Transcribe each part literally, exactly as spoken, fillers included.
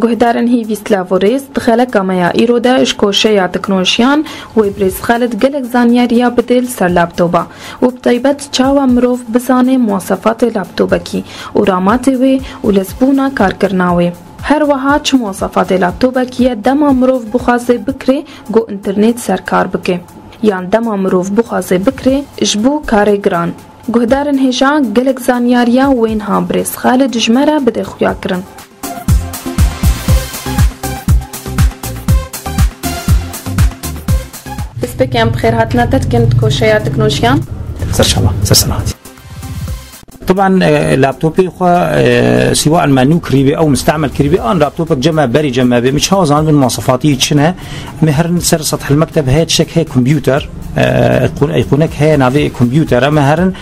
Guhdarên hêvîst, lav û rêz, di xeleka me ya îro de ji koşeya teknolojiyan wê birêz Xalid gelek zanyariya bidê li ser laptopa û bi taybet çawa mirov bizane muwasefatê laptopekî û ramatê wê û lezbûna karkirina wê. Her wiha çi muwasefatê laptopekî ye dema mirov bixwaze bikirê ku înternet ser kar bike, yan dema mirov bixwaze bikirê ji bo karê giran. Guhdarên hêja, gelek zanyariya wê niha birêz Xalid ji me re bide xuyakirin. Destpêkê em bi xêr hatina te dikin di koşeya teknolojiyan. Ser çava, ser senahatî. Taban, e, laptopê xwe, e, siwa me nû kirî bê, ew mistemel kirî bê, an laptopek cem me berî cem me bê, min çawa zanibin muwasefatî çi ne? Em ê herin ser sethil mekteb heye, tiştek heye kompûter, e, eyqûn-, eyqûnek heye navê kompûter, em ê herin,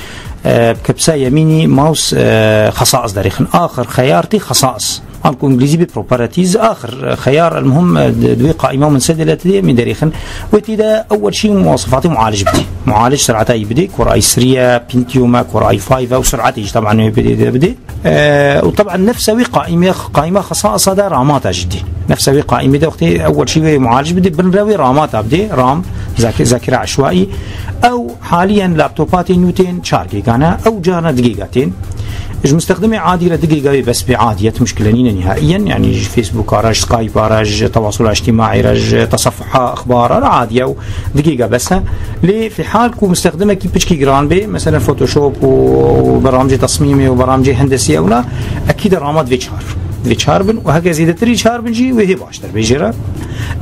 e, kepsa yemînî mouse, e, xesais derêxin. Axir xeyar tê xesais. An ku îngilîzî bê properties, axir xeyar, elmuhim, di, di wê qaîma min sê dê le tidê, em ê derêxin. Wê tê de ewel şî muwasefatê mualic bidî. Mualic serata yî bidê, Core i three ye, Pentium e, Core i five e û serata yî jî taban wê bidê, de bidê. E, û taban nefsa wî qaîme, qaîma xesasa de ramata jî dî. Nefsa wî qaîme de wextê ewel şî wê mualic bidê, bin re wê ramata bidê, RAM, zak-, zakira eşwaî. Ew Haliyen laptopa tê nû tên çar gêga ne, ew carna du gêga tên. Ji mistexdimê adî re du gêga wê bes bê, adiyet muşkile nîne nihaiyen, yanî ji Facebooka re, ji Skype'a re, ji tewasula îctimaî re, ji tesafuha exbara re adiye û du gêga bes e. Lê fîhal ku mistexdimekî piçkî giran bê, meselen Photoshop û, û beramcê tesmîmê û beramcê hendesî ewna, ekî de rama divê çar. Divê çar bin û heke zêdetirî çar bin jî wê hê baş. Dibêje re.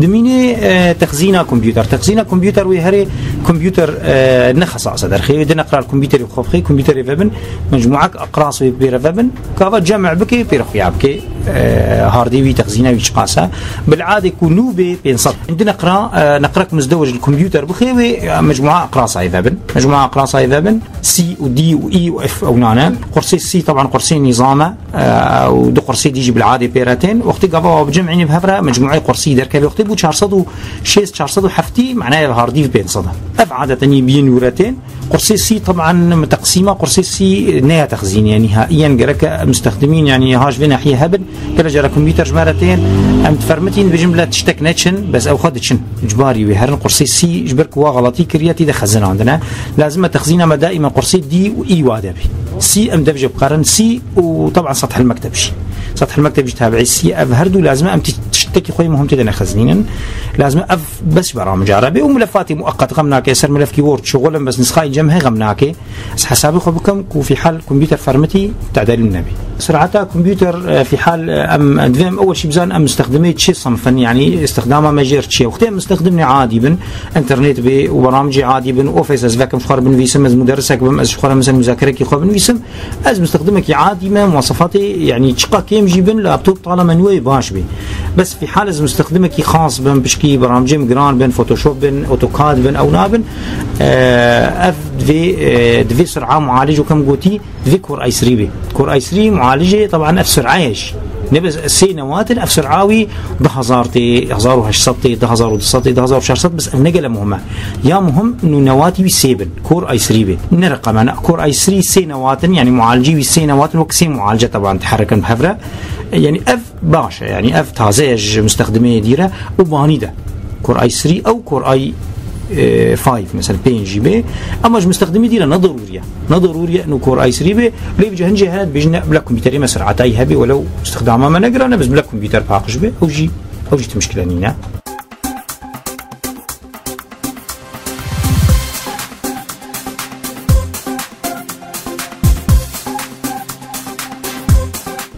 Dimînê, e, texzîna kompûter. Texzîna kompûter wê herê kompûter, e, ne xesas e derxê. Wê di neqra li kompûterê xwe bixê, kompûterê vebin, mecmuak aqras wê pê re vebin, gava cem bike, pê re xuya bike, e, hardê wî, texzîna wî çiqas e. Bil'adê ku nû bê pênc sed. Di neqra, e, neqrek mizdewec li kompûter bixê wê, e, mecmua aqrasayê vebin. Mecmua aqrasayê vebin, C û D û E û F ew nane. Qursê C, taban qursê nîzam e. Ew du qursê dî jî bil'adê pê re tên. Wextê gava wa bicem'înê bi hev re, mecmueyê qursî derkeve. Wextê bû çar sed û şêst, çar sed û heftî, manaya hardî pênc sed e. Ev adeten yî biyên wî re tên. Qursê C, teban, teqsîma qursê C ne ya texzînê, yanî nihaiyen gereke mistexdimîn, yanî ha ji vê nahiyê hebin. Gelek cara kompûter ji me re tên, em difermitîn, dibêjin bila tiştek neçin, bes ew xwe diçin. Îcbarî wê herin qursê C, ji ber ku wa xeletî kiriye, tê de xezinandine. Lazim e texzîna me daîma qursê D û E wa de bê. C em dev jê bikarin, C û teban sethil mekteb jî. Sethil mekteb jî tabiî C, ev her du lazim e, em tî-, tiştekî xwe yê muhim tê de nexezinînin. Lazim e ev bes ji bera min cara bê û milefatê mueqet xem nake, ser milefkî Word şixul im, bes nisxayê cem he xem nake. Ez hesabê xwe bikim ku fîhal kompûter fermitî tedel min nebî. Surata kompûter, e, fîhal, e, em divê em ewel şî bizanin em mistexdimê çi sinf in, yanî îstixdama me jê re çi ye. Wextê em mistexdimê adî bin, înternet bê û beramcê adî bin, Office ez vekim ji xwe re binivîsim, ez muderisek bim, ez ji xwe re mesela muzakerekî xwe binivîsim, ez mistexdimekî adî me, muwasefatê, yanî çiqa kêm jî bin, laptop tala me nû wê baş bê. Bes fîhal ez mistexdimekî xas bim, pişkî beramcê min giran bin, Photoshop bin, AutoCAD bin, ew nabin, e, ev divê, e, divê sur'a mualic wekî em gotî, divê Core i three bê. Core i three mualicê, teban ev sur'a ye jî. Ne bes sê newat in, ev sur'a wî du hezar tê, hezar û heşt sed tê, du hezar û du sed tê, du hezar û çar sed, bes ev ne gele muhim e. Ya muhim nû newatî wî sê bin, Core i three bê. Ne reqem e, Core i three sê newat in, yanî mualicî wî sê newat in, wek sê mualice teban diherikin bi hev re. Yanî ev baş e, yanî ev taze ye ji mistexdimê dî re û banî de. Core i three ew Core i, e, five, mesela pênc jî bê. Ema ji mistexdimê dî re ne derûrî ye. Ne derûrî ye ino Core i three bê. Lê vêca hin jî hene dibêjin ne bila kompûterê me ser'atayî hebe, welew îstixdama me ne giran e, bes bila kompûter paqij be. Ew jî, ew jî ti muşkile nîne.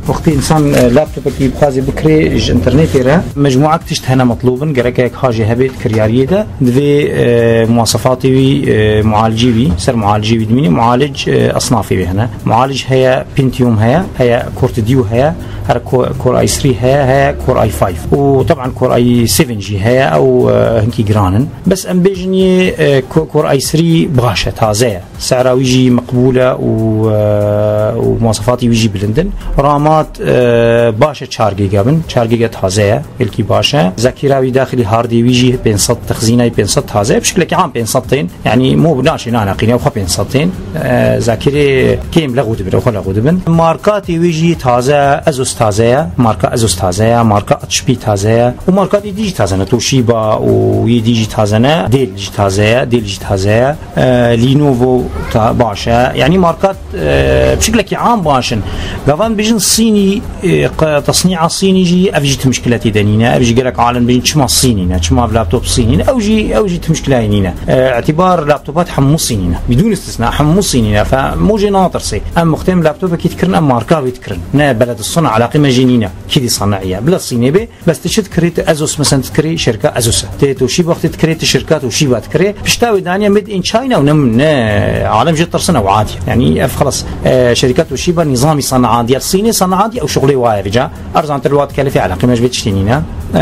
Wextê însan, e, laptopekî bixwaze bikirê ji înternetê re, mecmuak tişt hene metlûb in, gerek yek ha jê hebe di kiryariyê de. Divê, e, muwasefatê wî, e, mualicê wî, ser mualicê wî dimîne, mualic, e, esnafê wê hene. Mualic heye Pentium heye, heye Core two heye, her Ko-, Core i three heye, heye Core i five. Û teban Core i seven jî heye, ew, e, hinkî giran in. Bes em bêjin yê, e, Ko-, Core i three baş e, taze ye. Sera wî jî meqbûl e û, e, û muwasefatê wî jî bilind in. Rama Hat, e, baş e çar gîga bin, çar gîga taze ye, gelkî baş e. Zekîra wî daxilî hardê wî jî pênc sed, texzîna wî pênc sed taze ye. Bi şiklekî am pênc sed tên. Yanî mo bi naşê naneqîne, xwe pênc sed tên. E, zekîrê kêm lexû dibin, xwe lexû dibin. Markatê wê jî taze, Asus taze ye. Marka Asus taze ye, marka H P taze ye. Û markatê dî jî taze ne. Toshiba û yê dî jî taze ne. Dell jî taze ye, Dell jî taze ye. E, Lenovo ta-, baş e. Yanî markat, e, bi şiklekî am baş in. Gavan bijin Sînî, e, qe-, tesnîa Sînî jî, ev jî ti mişkiletî de nîne. Ev jî gerek alem bijin çima Sînî ne, çima ev laptop Sînî ne. Ew jî, ew jî ti mişkilayê nîne. E, îtibar laptopat hemû Sînî ne. Bidûn istisna hemû Sînî ne. Fe mojê natirsê. Em muxtem laptopekî dikirin, em marka wê dikirin. Ne beled sona, eleqê me jî nîne. Kî dî sanaî ye. Bila Sînê bê, Bes tu çi dikirî, tu Asus mesela dikirî, şirka Asus e. Tê Toshiba wextê dikirî, tu şirka Toshiba dikirî. Pişta wê daniye made in China û ne, ne alem jê tirsin ew adiye. Yanî ev xelas, e, şirka Toshiba nîzamî sanaat diye. Sînê sanaat diye ew şuxulê waye vêca. Erzantir li wa dikelifê eleqê me ji vê tiştê nîne. E,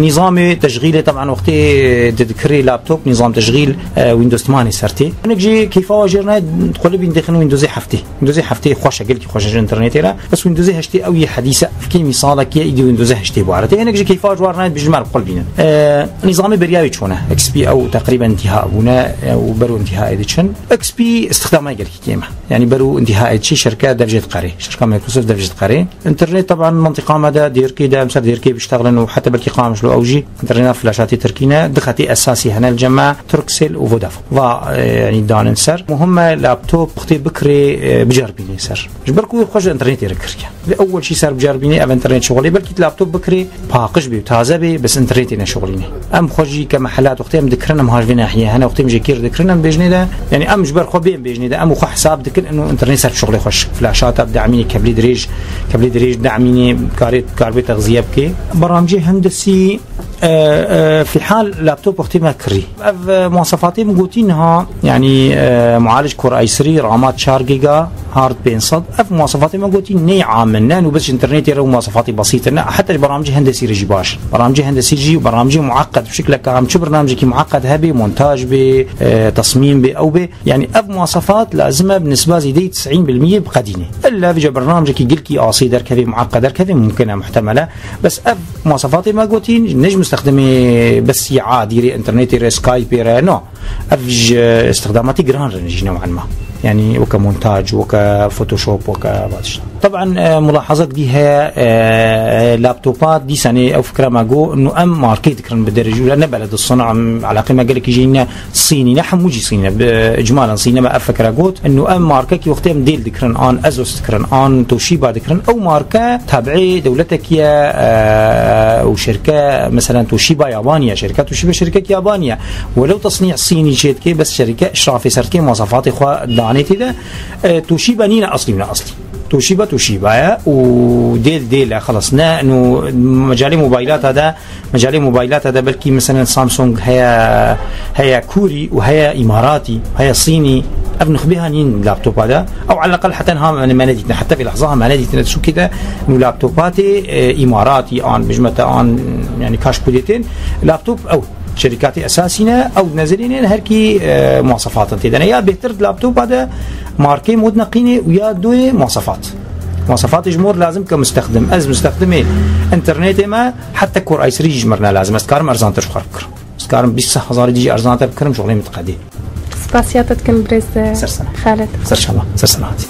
nîzamê teşxîlê taban wextê tu dikirî laptop, nîzam teşxîl, e, Windows timanê ser tê. Hinek jî keyfa wa jêr nayê, qulibîn dixin Windowsê heftê. Windowsê heftê xweş e, gelkî xweş e ji internetê re. Bes Windowsê heştê ew yê hedîse, ev kêmî salekî ye, îdî Windowsê heştê bi ware tê. Hinek jî keyfa ji wan nayê, dibêjin me li qul bînin. E, nîzamê beriya wê çûne. X P ew teqrîben intîha bûne, e, û ber û intîhayê diçin. X P istixdama gelkî kêm e. Yanî ber û intîhayê diçî şirke dev jê diqerê. Şirka Microsoft dev jê diqerê. Înternet taban mentiqa me de, dêrkê de, em ser dêrkê biştexilin û heta belkî qamişlo ew jî. Înternet flaşatê Tirkî ne, du xetê esasî hene li cem me, Turkcell û Vodafone. Va, e, yanî danin ser. Muhim e laptop wextê bikirê, e, bicerbînê ser. Ji ber ku wê xwe ji înternetê re kiriye. Vê ewel jî ser bicerbînê ev înternet şixulê. Belkî tu laptop bikirê, paqij bê, taze bê, bes înternetê neşixulîne. Em xwe jî ke mehelat wextê em dikirin, em ha ji vê nahiyê hene, wextê em jê kêr dikirin, em bêjnê de, yanî em ji ber xwe bên bêjnê de, em û xwe hesab dikin, ino înternet ser bişixulê xwe ji flaşata bi demînê keblî dirêj, keblî dirêj demînê karê, karbê texziye bike. Beramcê hendesî, e, e, fîhal laptop wextê me kirî. Ev, e, muwasefatê min gotî niha, yanî, e, mualic Core i sirî, ramat çar giga, hard pênc sed. Ev muwasefatê min gotî ney am in, ne, û bes ji înternetê re û muwasefatê besît in. Ne, heta ji beramcî hendesî re jî baş in. Beramcî hendesî jî, beramcî mueqqed, bi şikleka em çi bernamcekî mueqqed hebe, montaj bê, e, tesmîm bê, ew bê. Yanî ev muwasefat lazim e bi nisba zêdeyî tisîn bil miyê biqedîne. Illa vêca bernamcekî gilkî asî derkeve, mueqqed derkeve, mumkin e, muhtemel e. Bes ev muwasefatê me gotî, ne ji mustexdimê besî adî re, înternetê re, Skypeê re, no. Ev ji istixdamatî giran re ne jî new'an ma. Yanî weke montaj, weke Photoshop, weke va tiştan. Taban, e, mulahazek dî heye, e, laptopa dîsanê ew fikra me got, ino em markê dikirin bi derece, ne beled sona, em eleqê me gelekî jî ne Sînî, ne hemû jî Sînî, bi icmalen Sînî me ev fikra got, ino em markekî wextê em Dell dikirin, an Asus dikirin, an Toshiba dikirin, ew marke tabi'ê dewletekî ye, e, û şirke, meselen Toshiba yabaniye, şirke Toshiba şirkek yabaniye. Welew tesnî Sînî çê dike, bes şerîke işrafê ser dike, muwasefatê xwe danê tê de. E, Toshiba nîne eslî, ne eslî. Toshiba, Toshiba ye û Dell, Dell e, xelas. Ne, no, mecalê mobaylata de, mecalê mobaylata de belkî, meselen, Samsung heye, heye Kurî û heye Îmaratî, heye Sînî. Ev nuxbê ha nîn laptopa de. Ew eleqel heta niha me, me nedîtine. Heta vê lehza ha me nedîtine. Sûkê de, no laptopa tê, e, Îmaratî an, bijmete an, yanî kaş pûdê tên. Laptop ew. Şerîkatê esasî ne, ew nezirînin herkî, e, muwasefatin tê de ne. Ya bêhtir di laptopa de markê mod neqînê û ya doyê muwasefat. Muwasefatê ji mor lazim ke mustexdim. Ez mustexdimê înternetê me heta Core i sirî jî ji mir ne lazim. Ez dikarim erzantir ji xwe re bikirim. Ez dikarim bîst hezarî dî jî erzantir bikirim, şixulê min diqedê. Spasiya te dikim birêz Ser sana. Xalid. Ser şama. Ser selametî.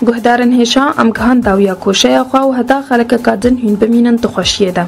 Guhdarên hêja, em gihan dawiya koşeya xwe û heta xelekeka din hûn bimînin di xweşiyê de.